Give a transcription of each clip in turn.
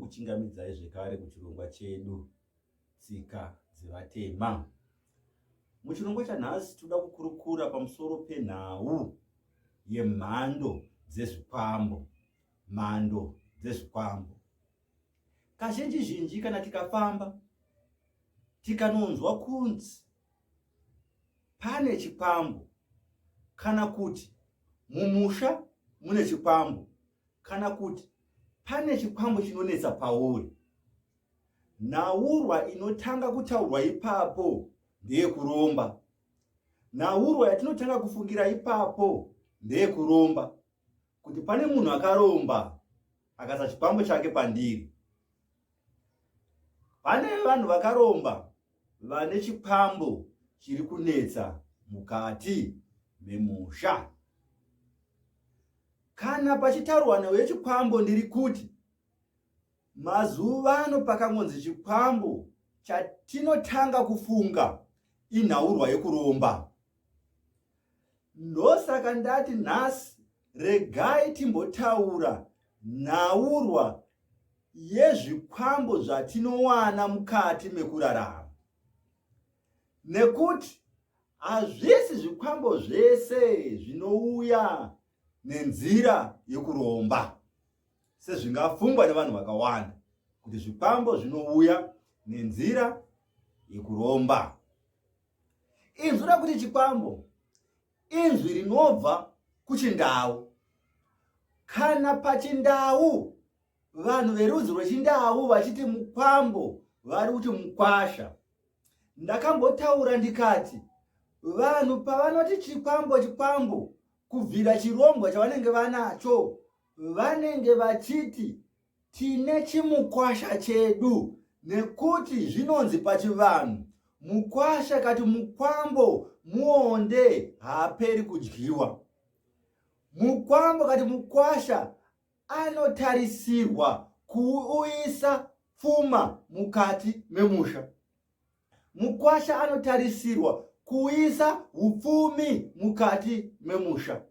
Ndinokuchingamidzai zvekare kuchirongwa chedu Tsika dzeVatema. Muchirongwa chanhasi tinoda kukurukura pamusoro penhau yemhando dzezvikwambo. Mhando dzezvikwambo. Kazhinji zhinji kana tikafamba tikanonzwa kunzi pane chikwambo kana kuti mumusha mune chikwambo kana kuti pane chikwambo chinonetsa pauri, nhaurwa inotanga kutaurwa ipapo ndeyekuromba. Nhaurwa yatinotanga kufungira ipapo ndeyekuromba, kuti pane munhu akaromba akasa chikwambo chake pandiri. Pane vanhu vakaromba vane chikwambo chiri kunetsa mukati memusha. Kana pachitaurwa nhau yechikwambo ndiri kuti mazuva ano pakangonzi chikwambo chatinotanga kufunga inhaurwa yekuromba. Ndosaka ndati nhasi regai timbotaura nhaurwa yezvikwambo zvatinowana mukati mekurarama, nekuti hazvisi zvikwambo zvese zvinouya nenzira yekuromba sezvingafungwa nevanhu vakawanda kuti zvikwambo zvinouya nenzira yekuromba. Inzwi rekuti chikwambo inzwi rinobva kuchindau. Kana pachindau vanhu verudzi rwechindau vachiti mukwambo vari kuti mukwasha. Ndakambotaura ndikati vanhu pavanoti chikwambo chikwambo kubvira chirombwa chavanenge vanacho vanenge vachiti Tine chimukwasha chedu nekuti zvinonzi pachivanhu mukwasha kati mukwambo muonde haaperi kudyiwa. Mukwambo kati mukwasha anotarisirwa kuuyisa pfuma mukati memusha. Mukwasha anotarisirwa kuisa upfumi mukati memusha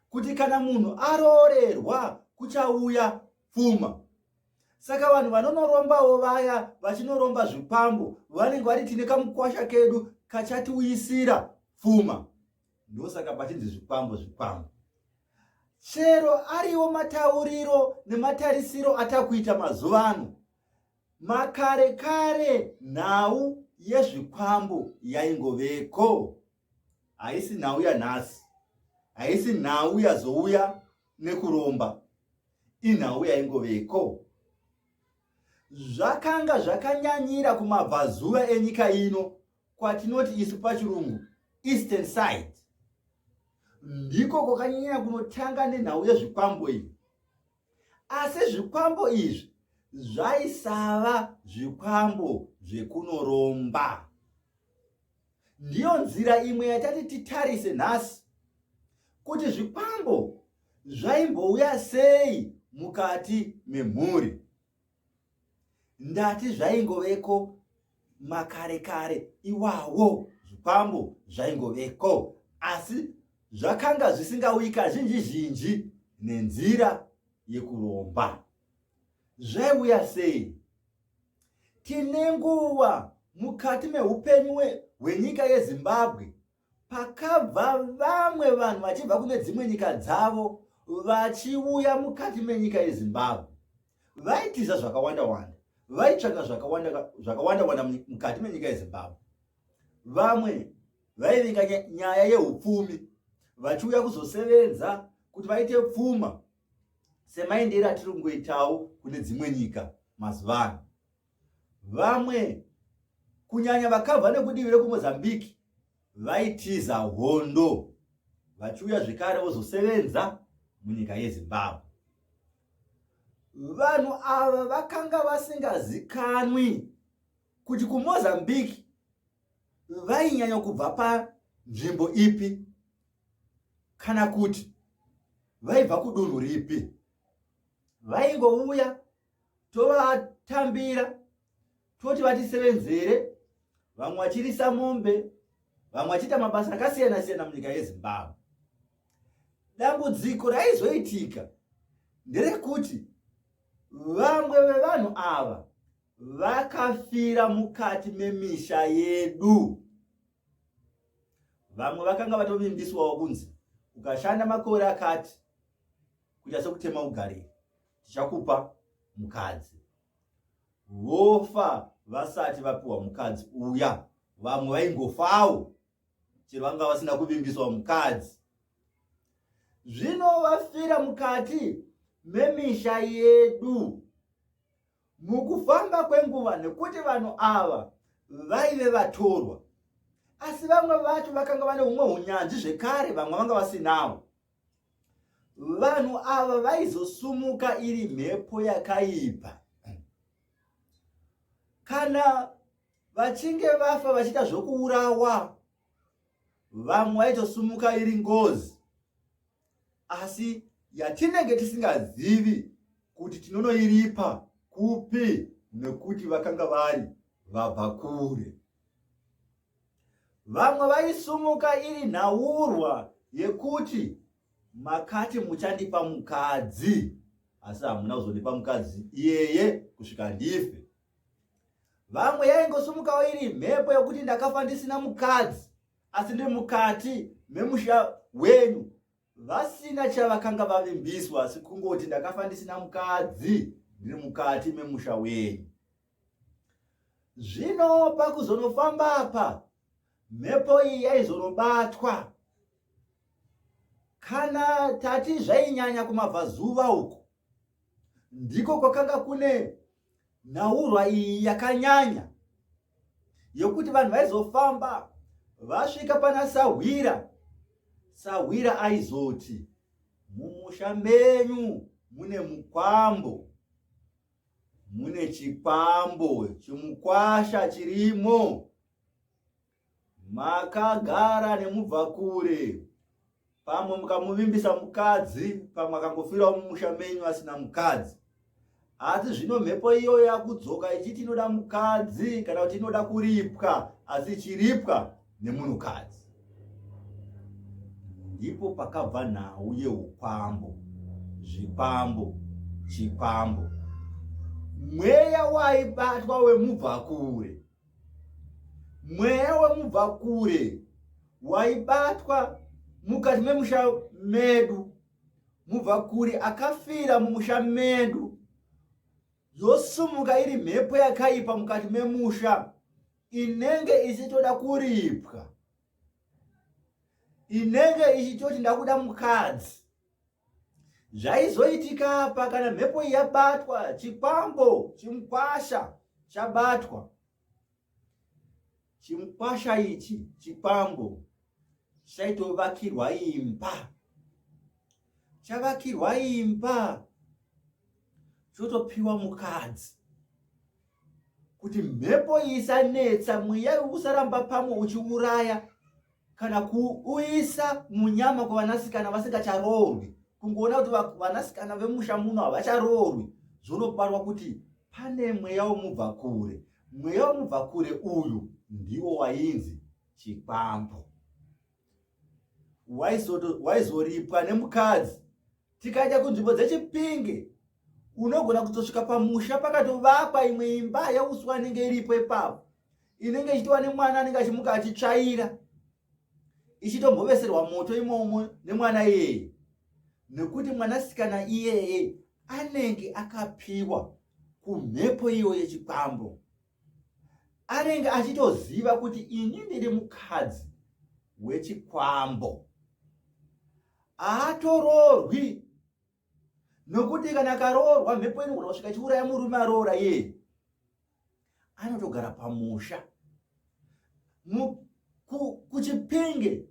kuti kana munhu aroorerwa kuchauya pfuma. Saka vanhu vanonorombawo vaya vachinoromba zvikwambo vanenge vari tine kamukwasha kedu kachatiuyisira pfuma. Ndosaka pachinzi zvikwambo zvikwambo. Chero ariwo matauriro nematarisiro atakuita mazuva ano Makare kare nhau yezvikwambo yaingoveko. Haisi nhau yanhasi, haisi nhau yazouya nekuromba, inhau yaingoveko. Zvakanga zvakanyanyira kumabvazuva enyika ino kwatinoti isu pachirungu eastern side. Ndiko kwakanyanya kunotanga nenhau yezvikwambo iyi. Asi zvikwambo izvi zvaisava zvikwambo zvekunoromba. Ndiyo nzira imwe yatati titarise nhasi kuti zvikwambo zvaimbouya sei mukati memhuri. Ndati zvaingoveko makare kare iwawo, zvikwambo zvaingoveko, asi zvakanga zvisingauyi kazhinji zhinji nenzira yekuromba. Zvaiuya sei? Tine nguva mukati meupenyu hwenyika yeZimbabwe Pakabva vamwe vanhu vachibva kune dzimwe nyika dzavo vachiuya mukati menyika yeZimbabwe, vaitiza zvakawanda wanda, vaitsvaka zvakawanda wanda mukati menyika yeZimbabwe. Vamwe vaivinga nyaya yeupfumi vachiuya kuzosevenza kuti vaite pfuma semaendero atiri kungoitawo kune dzimwe nyika mazuva ano. Vamwe kunyanya vakabva nekudivi rekuMozambique vaitiza hondo vachiuya zvekare vozosevenza munyika yeZimbabwe. Vanhu ava vakanga vasingazikanwi kuti kuMozambique vainyanya kubva panzvimbo ipi kana kuti vaibva kudunhu ripi. Vaingouya tovatambira toti vatisevenzere, vamwe vachirisa mombe, vamwe vachiita mabasa akasiyana siyana munyika yeZimbabwe. Dambudziko raizoitika nderekuti vamwe vevanhu Vevanhu ava vakafira mukati memisha yedu. Vamwe vakanga vatovimbiswawo kunzi ukashanda makore akati kuita sekutema ugarire tichakupa mukadzi. Vofa vasati vapiwa mukadzi uya. Vamwe vaingofawo chero vanga vasina kuvimbiswa mukadzi. Zvino vafira mukati memisha yedu. Mukufamba kwenguva, nekuti vanhu ava vaive vatorwa, asi vamwe vacho vakanga vane humwe hunyanzvi zvekare, vamwe vanga vasinawo. Vanhu ava vaizosumuka iri mhepo yakaipa. Kana vachinge vafa vachiita zvokuurawa, vamwe vaitosumuka iri ngozi. Asi yatinenge tisingazivi kuti tinonoiripa kupi nekuti vakanga vari vabva kure. Vamwe vaisumuka iri nhaurwa yekuti makati muchandipa mukadzi asi hamuna kuzondipa mukadzi iyeye kusvika ndife. Vamwe yaingosumukawo iri mhepo yekuti ndakafa ndisina mukadzi asi ndiri mukati memusha wenyu vasina chavakanga vavimbiswa asi kungoti ndakafa ndisina mukadzi ndiri mukati memusha wenyu. Zvino pakuzonofamba apa mhepo iyi yaizonobatwa kana tati zvainyanya kumabvazuva uko ndiko kwakanga kune nhaurwa iyi yakanyanya yokuti vanhu vaizofamba vasvika pana sahwira. Sahwira aizoti mumusha menyu mune mukwambo, mune chikwambo chimukwasha chirimo. Makagara nemubvakure, pamwe mukamuvimbisa mukadzi, pamwe akangofirawo mumusha menyu asina mukadzi. Asi zvino mhepo iyoyo yakudzoka ichiti inoda mukadzi kana kuti inoda kuripwa, asi ichiripwa nemunhukadzi. Ndipo pakabva nhau yeukwambo, zvikwambo, chikwambo. Mweya waibatwa wemubvakure Mweya wemubvakure waibatwa mukati memusha medu. Mubvakure akafira mumusha medu, yosumuka iri mhepo yakaipa mukati memusha inenge ichitoda kuripwa, inenge ichitoti ndakuda mukadzi. Zvaizoitika apa kana mhepo iyi yabatwa, chikwambo chimukwasha chabatwa. Chimukwasha ichi chikwambo chaitovakirwa imba, chavakirwa imba chotopiwa mukadzi kuti mhepo iyi isanetsa, mweya usaramba pamwe uchiuraya kana kuuyisa munyama kuvanasikana vasingacharoorwi. Kungoona kuti vanasikana vemusha muno havacharoorwi, zvonoparwa kuti pane mweya womubva kure. Mweya womubva kure uyu ndiwo wainzi chikwambo, waizoripwa nemukadzi. Tikaenda kunzvimbo dzeChipinge, unogona kutosvika pamusha pakatovakwa imwe imba yeuswa inenge iripo ipapo, inenge ichitova nemwana anenge achimuka achitsvaira, ichitomboveserwa moto imomo nemwana iyeye, nekuti mwanasikana iyeye anenge akapiwa kumhepo iyo yechikwambo. Anenge achitoziva kuti ini ndiri mukadzi wechikwambo. Haatoroorwi, nokuti kana akaroorwa mhepo inogona kusvika ichiuraya murume aroora iyeye. Anotogara pamusha. KuChipinge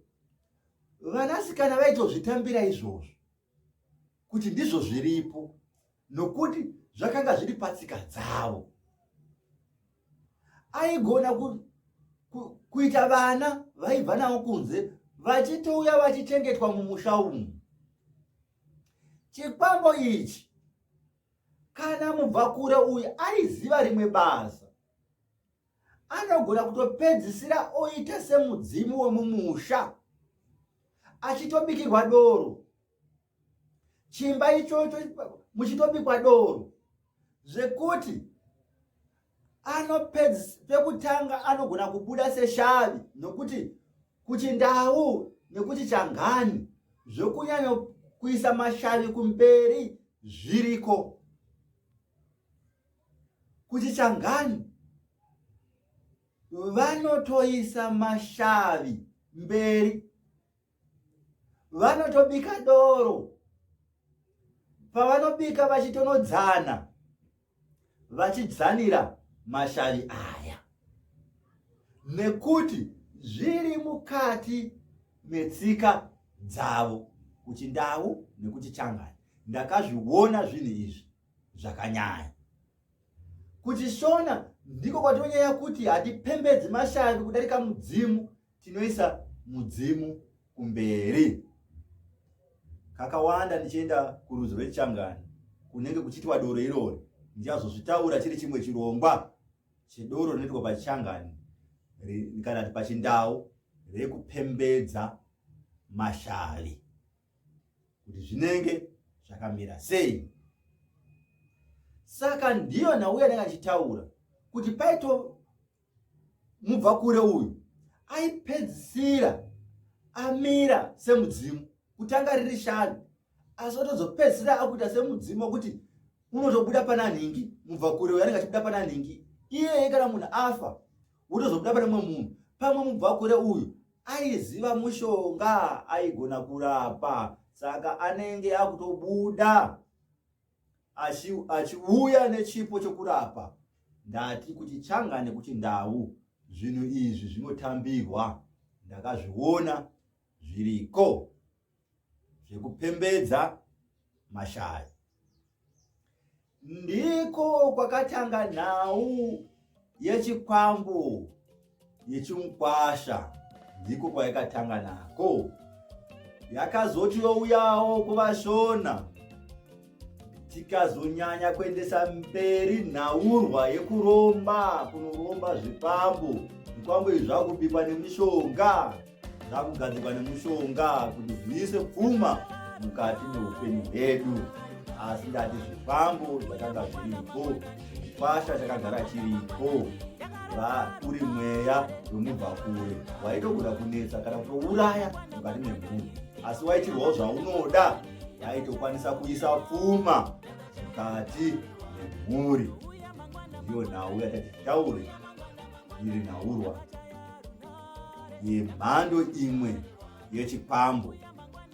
vanasikana vaitozvitambira izvozvo kuti ndizvo zviripo, nokuti zvakanga zviri patsika dzavo. Aigona kuita vana vaibva navo kunze vachitouya vachichengetwa mumusha umu. Chikwambo ichi, kana mubvakure uyu aiziva rimwe basa, anogona kutopedzisira oita semudzimu wemumusha, achitobikirwa doro, chimba ichocho muchitobikwa doro. Zvekuti anopedz pekutanga anogona kubuda seshavi nokuti kuchindau nekuchichangani zvekunyanya kuisa mashavi kumberi zviriko. Kuchichangani vanotoisa mashavi mberi vanotobika doro pavanobika vachitonodzana vachidzanira mashavi aya nekuti zviri mukati metsika dzavo kuchindau nekuchichangani ndakazviona zvinhu izvi zvakanyanya Kuchishona ndiko kwatinonyanya kuti hatipembedzi mashavi kudarika mudzimu, tinoisa mudzimu kumberi. Kakawanda ndichienda kurudzi rwechichangani kunenge kuchiitwa doro irori, ndichazozvitaura chiri chimwe chirongwa chedoro rinoitwa pachichangani kana kuti pachindau rekupembedza mashavi. kuti zvinenge zvakamira sei. Saka ndiyo nhau yanenge achitaura kuti paito mubvakure uyu aipedzisira amira semudzimu kutanga riri shavi asi otozopedzisira akuita semudzimu wekuti unotobuda pana nhingi mubvakure uyu anenge achibuda pana nhingi iyeye kana munhu afa wotozobuda pane mumwe munhu pamwe mubvakure uyu aiziva mushonga aigona kurapa saka anenge akutobuda achiuya nechipo chokurapa ndati kuti changa nekuti ndau zvinhu izvi zvinotambirwa ndakazviona zviriko zvekupembedza mashaya Ndiko kwakatanga nhau yechikwambo yechimukwasha, ndiko kwayakatanga nako. Yakazoti youyawo kuvaShona, tikazonyanya kuendesa mberi nhaurwa yekuromba, kunoromba zvikwambo. Zvikwambo izvi zvakubikwa nemishonga. Zvakugadzirwa nemushonga kuti zviise pfuma mukati meupenyu hwedu. Asi ndati zvikwambo zvakanga zviripo, chikwasha chakagara chiripo, uri mweya wemubvakure waitogona kunetsa kana kutouraya mukati memhuri, asi waitirwawo zvaunoda, waitokwanisa kuisa pfuma mukati memhuri. Ndiyo nhau yatati titaure iri nhaurwa yemhando imwe yechikwambo,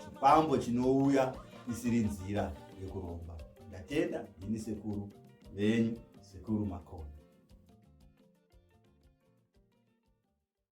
chikwambo chinouya isiri nzira yekuromba. Ndatenda ini sekuru venyu, Sekuru Makoni.